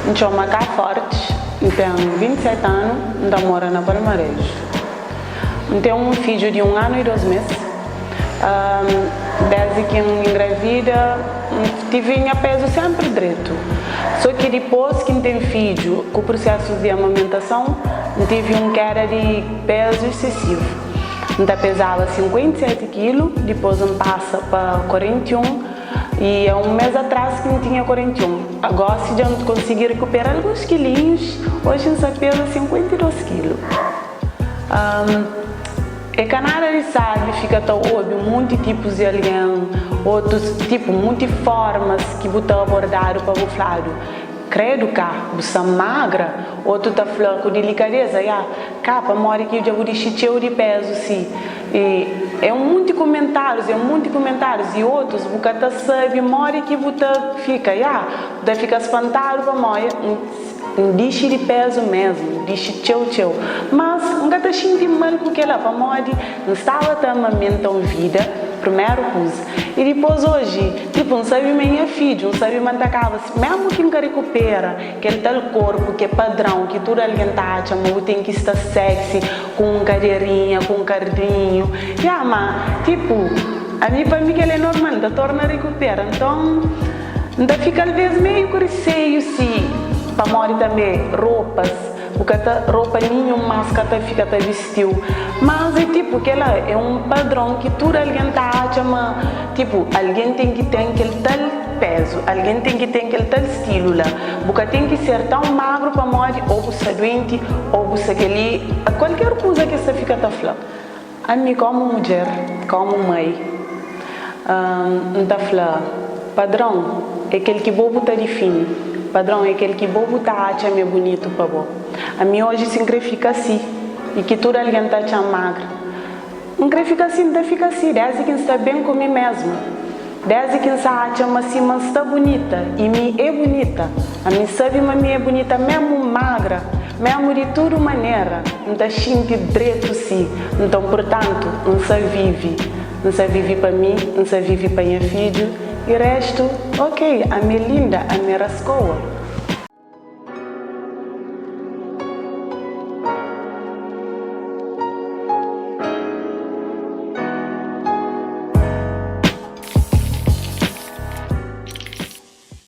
N txoma Ká Fortes, N ten 27 anu, N ta mora na Palmareju. N ten un fidju di un anu i dos mês. Desdi ki N ingravida, N tive nha pezu sénpri dretu. Sô ki dipôs ki N ten fidju, ku prusésus di amamentason, N tive un kéda di pezu isesivu. N ta pezaba 57 kilu, dipôs N pasa pa 41. I a un mês atrás ki N tinha 41. A gósi dja N konsigi rekupera alguns kilinhus, oji N sa peza 52 kilu. É ka nada di sabi fika ta obi munti tipus di algen, otus tipu, munti fórmas ki bu ta abordadu pa bu fladu, Kredu ka, bu sta magra. Otu ta fla ku dilikadeza, Ya, ka, pamodi ki dja bu dixi txeu di pézu si? I é un munti kumentárius, é un munti kumentárius. I otus bu ka ta sabe modi ki bu ta fika. Ya, bu ta fika spantadu pamodi N dixi di pézu mésmu, N dixi txeu txeu. Mas N ka ta xinti mal ku kel-la pamodi N staba ta amamenta un vida, primeru kuza. I dipôs oji, tipu, N sabe ma é nha fidju, N sabe ma N ta kaba si. Mésmu ki N ka rekupera kel tal korpu ki é padrãu, ki tudu algen ta atxa ma bu ten ki sta sexy, ku un kaderinha, ku un kardinhu. Ya, ma, tipu, ami pa mi kel-la é normal, N ta torna rekupera. Nton, N ta fika alvês meiu ku riseiu si, pamodi tanbê ropas, bu ka ta, ropa ninhun más ka ta fika ta bistiu. Mas é tipu, kel-la é un padron ki tudu algen ta atxa ma, tipu, algen ten ki ten kel tal pézu, algen ten ki ten kel tal stilu la. Bu ka ten ki ser tãu magru pamodi ô bu sta duenti ô bu sta kel-li, kualker kuza ki es ta fika ta fla. Ami kómu mudjer, kómu mai, N ta fla, padron é kel ki bo bu ta difini, padron é kel ki bo bu ta atxa ma é bunitu pa bo. Ami oji si N kre fika si i ki tudu algen ta atxa-m magra, N kre fika si, N ta fika si, désdi ki N sta ben ku mi mésmu, désdi ki N sa atxa ma sima N sta bunita i mi é bunita. Ami sabe ma mi é bunita mésmu magra, mésmu di tudu manera, N ta xinti dretu si. Nton, purtantu, N sa vive. N sa vive pa mi, N sa vive pa nha fidju i réstu, ok, ami é linda, ami é raskoa.